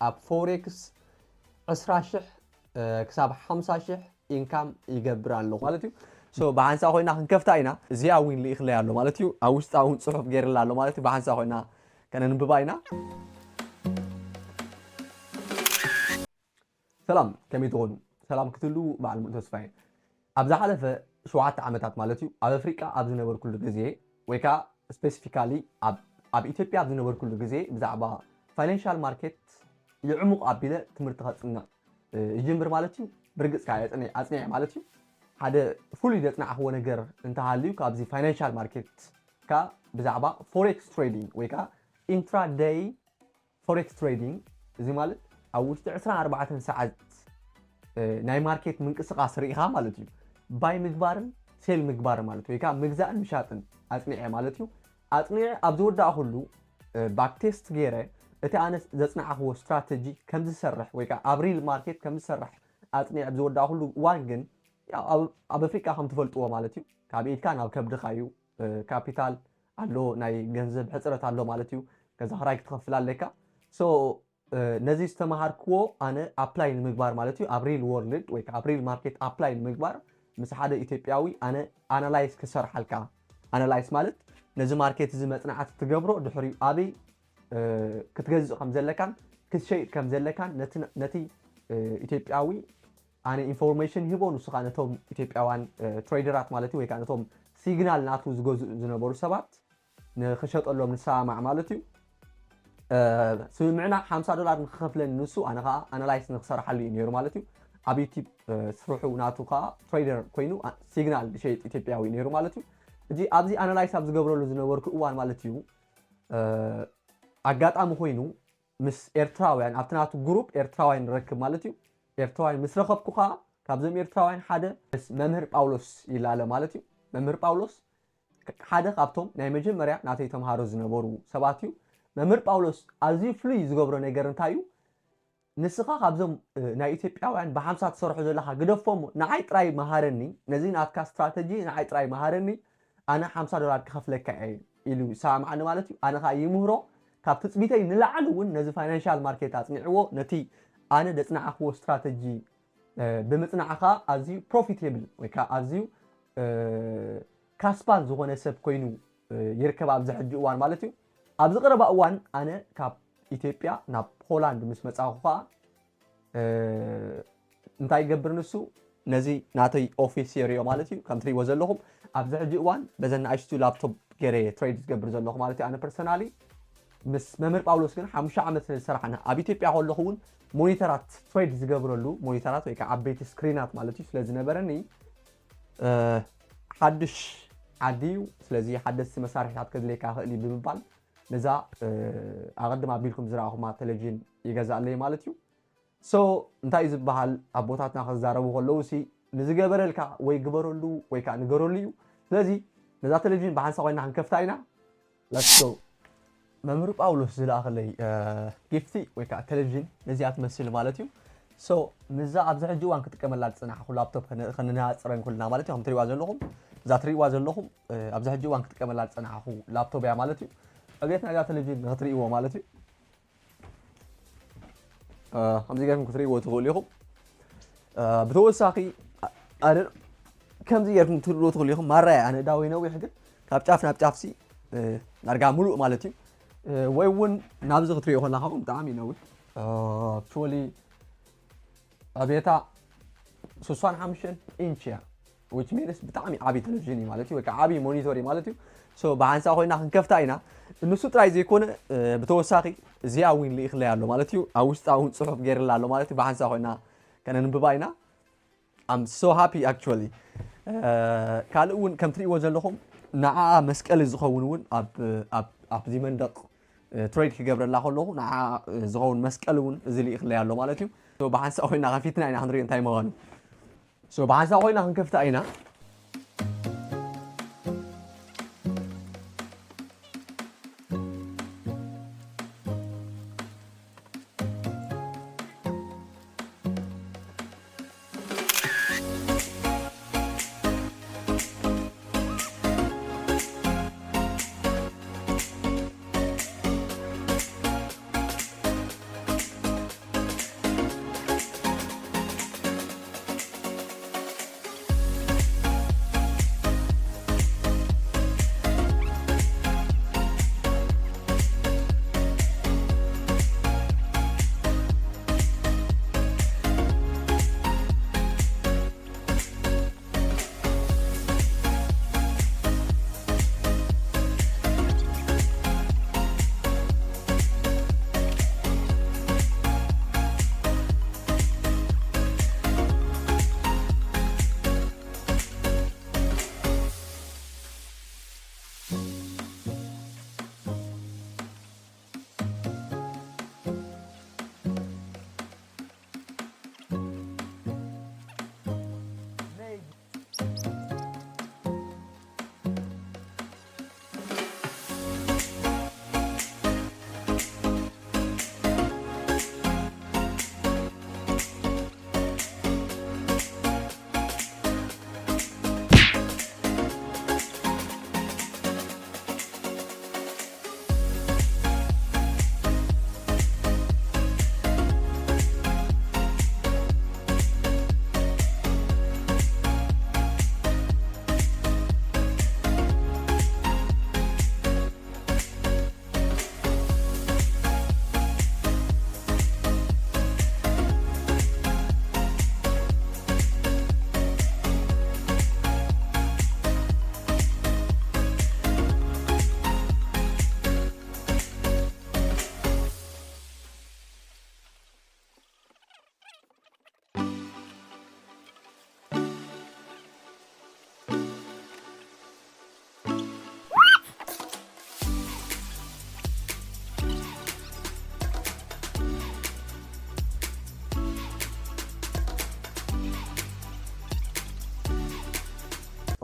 ኣብ ፎሬክስ ዕስራ ሽሕ ክሳብ ሓምሳ ሽሕ ኢንካም ይገብር ኣለኹ ማለት እዩ። ሶ ብሓንሳ ኮይና ክንከፍታ ኢና። እዚኣ ዊን ልኢኽለይ ኣሎ ማለት እዩ። ኣብ ውሽጣ እውን ፅሑፍ ገይርላ ኣሎ ማለት እዩ። ብሓንሳ ኮይና ከነንብባ ኢና። ሰላም፣ ከመይ ትኾኑ? ሰላም ክትህሉ በዓል ሙሉእ ተስፋ እየ። ኣብ ዝሓለፈ ሸውዓተ ዓመታት ማለት እዩ፣ ኣብ ኣፍሪቃ ኣብ ዝነበርኩሉ ግዜ ወይ ከዓ ስፔሲፊካሊ ኣብ ኣብ ኢትዮጵያ ኣብ ዝነበርኩሉ ግዜ ብዛዕባ ፋይናንሻል ማርኬት ይዕሙቕ ኣቢለ ትምህርቲ ከፅንዕ ይጅምር ማለት እዩ። ብርግፅ ከዓ ኣፅኒዐ ማለት እዩ። ሓደ ፍሉይ ዘፅናዕክዎ ነገር እንተሃልዩ ካብዚ ፋይናንሻል ማርኬት ካ ብዛዕባ ፎሬክስ ትሬዲንግ ወይ ከዓ ኢንትራደይ ፎሬክስ ትሬዲንግ፣ እዚ ማለት ኣብ ውሽጢ ዕስራን ኣርባዕተን ሰዓት ናይ ማርኬት ምንቅስቃስ ርኢኻ ማለት እዩ። ባይ ምግባርን ሴል ምግባር ማለት ወይ ከዓ ምግዛእን ምሻጥን ኣፅኒዐ ማለት እዩ። ኣፅኒዐ ኣብ ዝወዳእኩሉ ባክቴስት ገይረ እቲ ኣነ ዘፅናዕክዎ ስትራተጂ ከም ዝሰርሕ ወይ ከዓ ኣብ ሪል ማርኬት ከም ዝሰርሕ ኣፅኒዐ ኣብ ዝወዳእኩሉ እዋን ግን ኣብ ኣፍሪቃ ከም ትፈልጥዎ ማለት እዩ፣ ካብ ኢድካ ናብ ከብድኻ እዩ። ካፒታል ኣሎ፣ ናይ ገንዘብ ሕፅረት ኣሎ ማለት እዩ። ገዛ ክራይ ክትኸፍል ኣለካ። ሶ ነዚ ዝተምሃርክዎ ኣነ ኣፕላይ ንምግባር ማለት እዩ ኣብ ሪል ወርልድ ወይ ኣብ ሪል ማርኬት ኣፕላይ ንምግባር ምስ ሓደ ኢትዮጵያዊ ኣነ ኣናላይስ ክሰርሓልካ። ኣናላይስ ማለት ነዚ ማርኬት እዚ መፅናዕቲ ትገብሮ ድሕሪኡ ኣበይ ክትገዝእ ከም ዘለካን ክትሸይጥ ከም ዘለካን ነቲ ኢትዮጵያዊ ኣነ ኢንፎርሜሽን ሂቦ ንሱ ከዓ ነቶም ኢትዮጵያውያን ትሬደራት ማለት እዩ ወይ ከዓ ነቶም ሲግናል ናቱ ዝገዝኡ ዝነበሩ ሰባት ንክሸጠሎም ንሰማማዕ ማለት እዩ። ስምምዕና ሓምሳ ዶላር ንክኸፍለኒ ንሱ ኣነ ከዓ ኣናላይስ ንክሰርሓሉ እዩ ነይሩ ማለት እዩ። ኣብ ዩቲብ ስርሑ ናቱ ከዓ ትሬደር ኮይኑ ሲግናል ዝሸይጥ ኢትዮጵያዊ ነይሩ ማለት እዩ። እዚ ኣብዚ ኣናላይስ ኣብ ዝገብረሉ ዝነበርኩ እዋን ማለት እዩ ኣጋጣሚ ኮይኑ ምስ ኤርትራውያን ኣብቲ ናቱ ግሩፕ ኤርትራውያን ንረክብ ማለት እዩ። ኤርትራውያን ምስ ረኸብኩ ከዓ ካብዞም ኤርትራውያን ሓደ ምስ መምህር ጳውሎስ ይላለ ማለት እዩ። መምህር ጳውሎስ ሓደ ካብቶም ናይ መጀመርያ ናተይ ተምሃሮ ዝነበሩ ሰባት እዩ። መምህር ጳውሎስ ኣዝዩ ፍሉይ ዝገብሮ ነገር እንታይ እዩ? ንስኻ ካብዞም ናይ ኢትዮጵያውያን ብሓምሳ ትሰርሑ ዘለኻ ግደፎም፣ ንዓይ ጥራይ መሃረኒ፣ ነዚ ናትካ ስትራተጂ ንዓይ ጥራይ መሃረኒ፣ ኣነ ሓምሳ ዶላር ክኸፍለካ እየ ኢሉ ይሰማማዓኒ ማለት እዩ። ኣነ ከዓ ይምህሮ፣ ካብ ትፅቢተይ ንላዕሊ እውን ነዚ ፋይናንሻል ማርኬት ኣፅኒዕዎ፣ ነቲ ኣነ ዘፅናዕክዎ ስትራተጂ ብምፅናዕኻ ኣዝዩ ፕሮፊቴብል ወይ ከዓ ኣዝዩ ካስባል ዝኾነ ሰብ ኮይኑ ይርከብ ኣብዚ ሕጂ እዋን ማለት እዩ። ኣብዚ ቀረባ እዋን ኣነ ካብ ኢትዮጵያ ናብ ሆላንድ ምስ መፃኹ ከዓ እንታይ ይገብር ንሱ ነዚ ናተይ ኦፊስ የርእዮ ማለት እዩ። ከም ትሪእዎ ዘለኹም ኣብዚ ሕጂ እዋን በዘን ንኣሽቱ ላፕቶፕ ገይረ ትሬድ ዝገብር ዘለኹ ማለት እዩ። ኣነ ፐርሰናሊ ምስ መምህር ጳውሎስ ግን ሓሙሽተ ዓመት ስለ ዝሰራሕና ኣብ ኢትዮጵያ ከለኹ እውን ሞኒተራት ትሬድ ዝገብረሉ ሞኒተራት ወይ ከዓ ዓበይቲ ስክሪናት ማለት እዩ ስለ ዝነበረኒ ሓድሽ ዓዲ እዩ። ስለዚ ሓደስቲ መሳርሒታት ከድልየካ ክእል እዩ ብምባል ነዛ ኣቐድም ኣቢልኩም ዝረኣኹማ ቴሌቪዥን ይገዛእለይ ማለት እዩ። ሶ እንታይ እዩ ዝበሃል ኣቦታትና ክዛረቡ ከለዉ ሲ ንዝገበረልካ ወይ ግበረሉ ወይ ከዓ ንገረሉ እዩ። ስለዚ ነዛ ቴሌቪዥን ብሓንሳ ኮይና ክንከፍታ ኢና። ለትስ ጎ። መምህር ጳውሎስ ዝለኣኸለይ ጊፍቲ ወይ ከዓ ቴሌቪዥን ነዚኣ ትመስል ማለት እዩ። ሶ ምስዛ ኣብዚ ሕጂ እዋን ክጥቀመላ ዝፀናሕኩ ላፕቶፕ ከነናፅረን ኩልና ማለት እዩ። ከም ትሪእዋ ዘለኹም እዛ ትሪእዋ ዘለኹም ኣብዚ ሕጂ እዋን ክጥቀመላ ዝፀናሕኩ ላፕቶፕ እያ ማለት እዩ። ዕብየት ናይዛ ቴሌቪዥን ንክትሪእዎ ማለት እዩ። ከምዚ ጌርኩም ክትርእይዎ ትኽእሉ ኢኹም። ብተወሳኺ ኣነ ከምዚ ጌርኩም ክትርእይዎ ትኽእሉ ኢኹም። ማራ እየ ኣነ እዳ ወይ ነዊሕ ግን ካብ ጫፍ ናብ ጫፍሲ ዳርጋ ሙሉእ ማለት እዩ። ወይ እውን ናብዚ ክትርእዮ ከለኻ እውን ብጣዕሚ እዩ ነዊሕ። ኣክቹዋሊ ዕብየታ ስሳን ሓሙሽተን ኢንች እያ። ዊች ሚንስ ብጣዕሚ ዓብዪ ቴሌቪዥን እዩ ማለት እዩ፣ ወይ ከዓ ዓብዪ ሞኒቶር እዩ ማለት እዩ። ሶ ብሓንሳ ኮይና ክንከፍታ ኢና። ንሱ ጥራይ ዘይኮነ ብተወሳኺ እዚኣ እውን ልኢኽለይ ኣሎ ማለት እዩ። ኣብ ውሽጣ እውን ፅሑፍ ገይርላ ኣሎ ማለት እዩ። ብሓንሳ ኮይና ከነንብባ ኢና። ኣም ሶ ሃፒ ኣክቹዋሊ። ካልእ እውን ከም ትሪእዎ ዘለኹም ንዓ መስቀሊ ዝኸውን እውን ኣብዚ መንደቕ ትሬድ ክገብረላ ከለኹ ንዓ ዝኸውን መስቀል እውን እዚ ልኢኽለይ ኣሎ ማለት እዩ። ብሓንሳ ኮይና ከፊትና ኢና ክንሪኦ እንታይ ምዃኑ። ሶ ብሓንሳ ኮይና ክንከፍታ ኢና።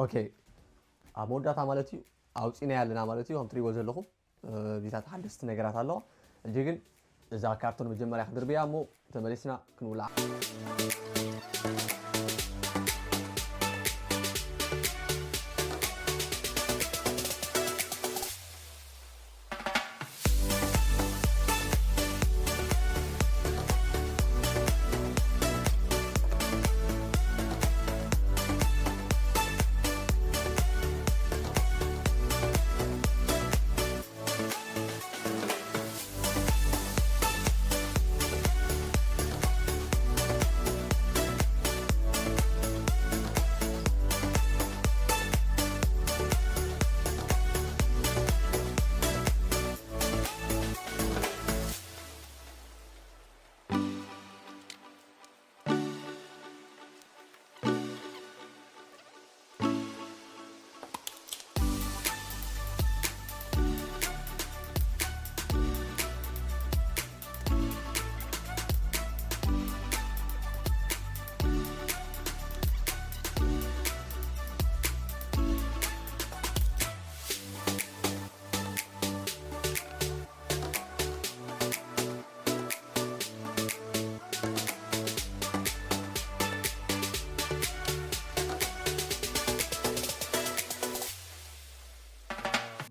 ኦኬ፣ ኣብ መወዳእታ ማለት እዩ ኣውፂናያ ኣለና ማለት እዩ። ከም ትሪእዎ ዘለኹም እ፣ ቢታት ሓደስቲ ነገራት ኣለዋ። ሕጂ ግን እዛ ካርቶን መጀመርያ ክንድርብያ እሞ ተመሊስና ክንውልዓ።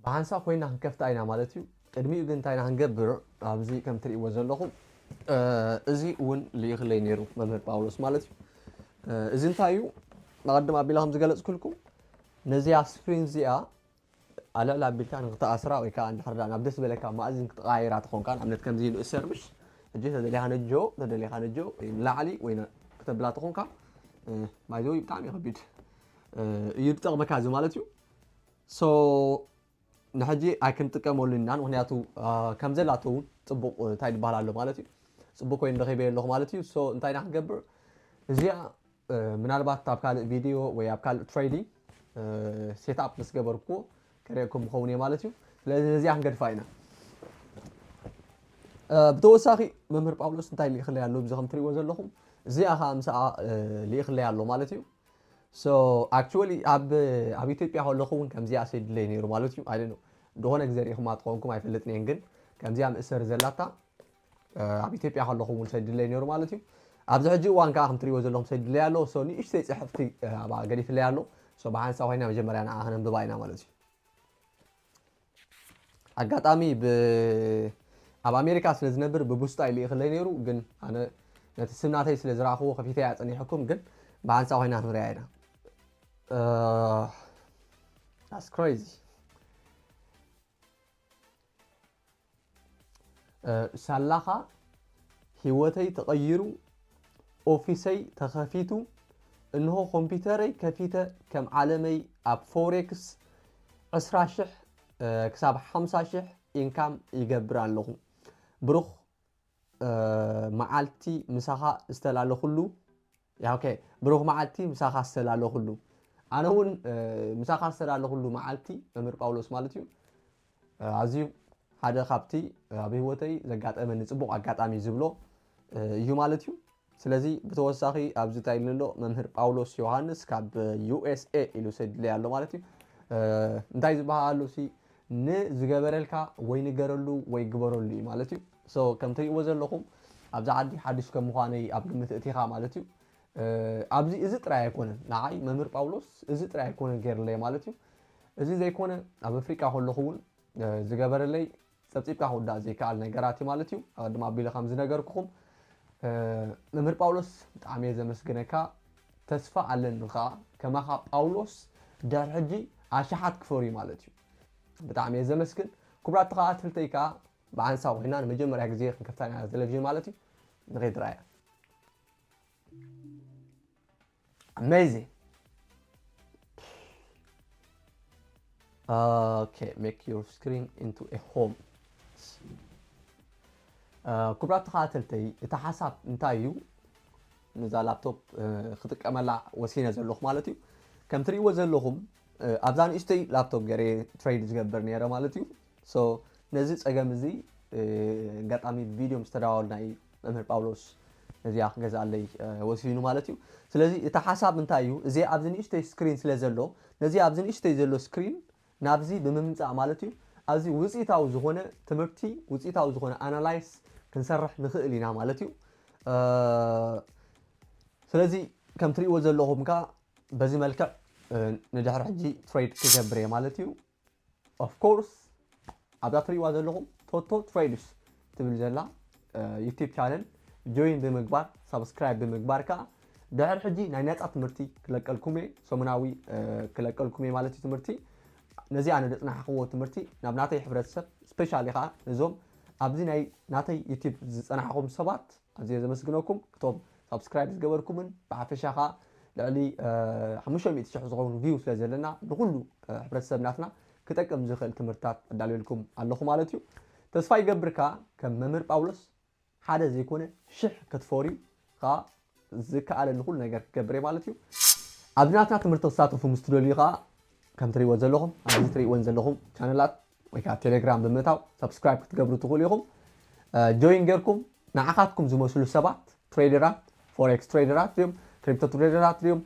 ብሓንሳብ ኮይና ክንከፍታ ኢና ማለት እዩ። ቅድሚኡ ግን እንታይ ኢና ክንገብር? ኣብዚ ከም ትርእይዎ ዘለኹም፣ እ፣ እዚ እውን ልኢኽለይ ነይሩ መምህር ጳውሎስ ማለት እዩ። እ፣ እዚ እንታይ እዩ? ኣቐድም ኣቢለ ከም ዝገለጽኩልኩም፣ ነዚኣ ስክሪን እዚኣ ኣልዕል ኣቢልካ ንክትኣስራ ወይ ከዓ እንድሕር ደኣ ናብ ደስ ዝበለካ ማእዝን ክትቀያይራ ተኾንካ፣ ንኣብነት ከምዚ ኢሉ እሰር ምሽ፣ ሕጂ ተደሊኻ ነጆ፣ ተደሊኻ ነጆ፣ ወይ ንላዕሊ ወይ ነ-፣ ክተብላ ተኾንካ፣ እ፣ by the way ብጣዕሚ እዩ ከቢድ፣ እ፣ እዩ ዝጠቕመካ እዚ ማለት እዩ። So ንሕጂ ኣይክንጥቀመሉ ኢና፣ ምኽንያቱ፣ እ፣ ከም ዘላቶ እውን ጽቡቕ፣ እ፣ እንታይ ዝበሃል ኣሎ ማለት እዩ። ጽቡቕ ኮይኑ ረኺበዮ ኣለኹ ማለት እዩ። So እንታይ ኢና ክንገብር? እዚኣ እ፣ ምናልባት ኣብ ካልእ ቪድዮ ወይ ኣብ ካልእ ትሬዲንግ፣ እ፣ ሴትኣፕ ምስ ገበርኩዎ ከርእየኩም ክኸውን እየ ማለት እዩ። ስለዚ ነዚኣ ክንገድፋ ኢና። እ፣ ብተወሳኺ መምህር ጳውሎስ እንታይ ልኢኽለይ ኣሎ? እዚ ከም ትርእይዎ ዘለኹም እዚኣ ኸዓ ምስኣ፣ እ፣ ልኢኽለይ ኣሎ ማለት እዩ። So actually ኣብ፣ ኣብ ኢትዮጵያ ከለኹ እውን ከምዚኣ ሰዲለይ ነይሩ ማለት እዩ። I don't know። ዝኾነ ግዜ ርኢኹማ ትኾንኩም ኣይፈልጥን እየን፣ ግን ከምዚኣ ምእሰር ዘላታ እ፣ ኣብ ኢትዮጵያ ከለኹ እውን ሰዲለይ ነይሩ ማለት እዩ። ኣብዚ ሕጂ እዋን ከዓ ከም ትርእይዎ ዘለኹም ሰዲለይ ኣሎ። So ንእሽተይ ፅሕፍቲ፣ እ፣ ኣብኣ ገዲፍለይ ኣሎ። So ብሓንሳብ ኮይና መጀመርያ ንዓ ከነንብባ ኢና ማለት እዩ። ኣጋጣሚ ብ-፣ ኣብ ኣሜሪካ ስለ ዝነብር ብቡስጣ እዩ ልኢኽለይ ነይሩ፣ ግን ኣነ ነቲ ስም ናተይ ስለ ዝረኣኽዎ ከፊተያ ፀኒሐኩም፣ ግን ብሓንሳብ ኮይና ክንሪኣ ኢና። እ፣ that's crazy። እ፣ ሳላኻ ህይወተይ ተቐይሩ፣ ኦፊሰይ ተኸፊቱ፣ እንሆ ኮምፒተረይ ከፊተ ከም ዓለመይ ኣብ ፎሬክስ ዕስራ ሽሕ፣ እ፣ ክሳብ ሓምሳ ሽሕ ኢንካም ይገብር ኣለኹ። ብሩኽ እ፣ መዓልቲ ምሳኻ ዝተላለኹሉ፣ ያ፣ ኦኬ፣ ብሩኽ መዓልቲ ምሳኻ ዝተላለኹሉ። ኣነ እውን፣ እ፣ ምሳኻ ዝተላለኹሉ መዓልቲ መምህር ጳውሎስ ማለት እዩ። እ፣ ኣዝዩ ሓደ ካብቲ ኣብ ህይወተይ ዘጋጠመኒ ጽቡቕ ኣጋጣሚ ዝብሎ፣ እ፣ እዩ ማለት እዩ። ስለዚ ብተወሳኺ ኣብዚ እንታይ ኢሉ ኣሎ? መምህር ጳውሎስ ዮሃንስ ካብ ዩ ኤስ ኤ ኢሉ ሰዲለይ ኣሎ ማለት እዩ። እ፣ እንታይ ዝበሃል ኣሎ ሲ? ንዝገበረልካ ወይ ንገረሉ ወይ ግበረሉ እዩ ማለት እዩ። So ከም ትርእይዎ ዘለኹም ኣብዚ ዓዲ ሓድሽ ከም ምዃነይ ኣብ ግምት እቲኻ ማለት እዩ። እ፣ ኣብዚ እዚ ጥራይ ኣይኮነን፣ ንዓይ መምህር ጳውሎስ እዚ ጥራይ ኣይኮነን ገይርለይ ማለት እዩ። እዚ ዘይኮነ ኣብ ኣፍሪቃ ከለኹ እውን፣ እ፣ ዝገበረለይ ጸብጺብካ ክውዳእ ዘይከኣል ነገራት እዩ ማለት እዩ። ኣቐድም ኣቢለ ከም ዝነገርኩኹም፣ እ፣ መምህር ጳውሎስ ብጣዕሚ እየ ዘመስግነካ። ተስፋ ኣለኒ ከኣ ከማኻ ጳውሎስ ድሕሪ ሕጂ ኣሽሓት ክፈርዩ ማለት እዩ። ብጣዕሚ እየ ዘመስግን። ክቡራት ተኸታተልተይ ከኣ ብሓንሳብ ኮይና ንመጀመርያ ግዜ ክንከፍታ ኢና ቴሌቪዥን ማለት እዩ። ንኸይድ ርኣያ። Amazing. Okay, make your screen into a home. እ፣ ክቡራት ተኸታተልተይ፣ እቲ ሓሳብ እንታይ እዩ? ነዛ ላፕቶፕ፣ እ፣ ክጥቀመላ ወሲነ ዘለኹ ማለት እዩ። ከም ትርእይዎ ዘለኹም፣ እ፣ ኣብዛ ንእሽተይ ላፕቶፕ ገይረ ትሬድ ዝገብር ነይረ ማለት እዩ። So ነዚ ጸገም እዚ፣ እ፣ ኣጋጣሚ ቪድዮ ምስ ተዳዋወልና እዩ መምህር ጳውሎስ ነዚኣ ክገዝኣለይ ወሲኑ ማለት እዩ። ስለዚ እቲ ሓሳብ እንታይ እዩ? እዚ ኣብዚ ንእሽተይ ስክሪን ስለ ዘሎ፣ ነዚ ኣብዚ ንእሽተይ ዘሎ ስክሪን ናብዚ ብምምፃእ ማለት እዩ፣ ኣብዚ ውፅኢታዊ ዝኾነ ትምህርቲ፣ ውፅኢታዊ ዝኾነ ኣናላይስ ክንሰርሕ ንኽእል ኢና ማለት እዩ። ስለዚ ከም ትሪእዎ ዘለኹም ከ በዚ መልክዕ ንድሕሪ ሕጂ ትሬድ ክገብር እየ ማለት እዩ። ኦፍኮርስ ኣብዛ ትሪእዋ ዘለኹም ቶቶ ትሬድስ ትብል ዘላ ዩቲብ ቻነል ጆይን ብምግባር፣ ሳብስክራይብ ብምግባር ከዓ ድሕሪ ሕጂ ናይ ነፃ ትምህርቲ ክለቀልኩም እየ። ሰሙናዊ ክለቀልኩም እየ ማለት እዩ። ትምህርቲ ነዚ ኣነ ዘፅናሕክዎ ትምህርቲ ናብ ናተይ ሕብረተሰብ፣ ስፔሻሊ ከዓ ነዞም ኣብዚ ናይ ናተይ ዩቲብ ዝፀናሕኹም ሰባት ኣዝየ ዘመስግነኩም። ክቶም ሳብስክራይብ ዝገበርኩምን ብሓፈሻ ከዓ ልዕሊ ሓሙሽተ ሚእቲ ሽሕ ዝኸውን ቪው ስለ ዘለና ንኩሉ ሕብረተሰብ ናትና ክጠቅም ዝኽእል ትምህርትታት ኣዳልየልኩም ኣለኹ ማለት እዩ። ተስፋ ይገብር ከዓ ከም መምህር ጳውሎስ ሓደ ዘይኮነ ሽሕ ክትፈርዩ ከዓ ዝከኣለኒ ኩሉ ነገር ክገብር እየ ማለት እዩ። ኣብዚ ናትና ትምህርቲ ክሳተፉ ምስ ትደልዩ ከዓ ከም ትሪእዎ ዘለኹም ኣብዚ ትሪእወን ዘለኹም ቻነላት ወይ ከዓ ቴሌግራም ብምእታው ሳብስክራይብ ክትገብሩ ትኽእሉ ኢኹም። ጆይን ጌርኩም ንዓኻትኩም ዝመስሉ ሰባት ትሬደራት፣ ፎሬክስ ትሬደራት ድዮም፣ ክሪፕቶ ትሬደራት ድዮም፣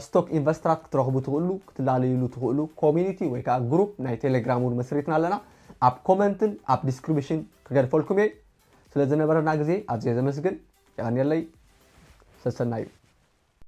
ስቶክ ኢንቨስተራት ክትረኽቡ ትኽእሉ፣ ክትላለዩሉ ትኽእሉ ኮሚኒቲ ወይ ከዓ ግሩፕ ናይ ቴሌግራም እውን መስሪትና ኣለና። ኣብ ኮመንትን ኣብ ዲስክሪፕሽን ክገድፈልኩም እየ። ስለ ዝነበረና ግዜ ኣዝየ ዘመስግን። የቐንየለይ። ሰሰናዩ።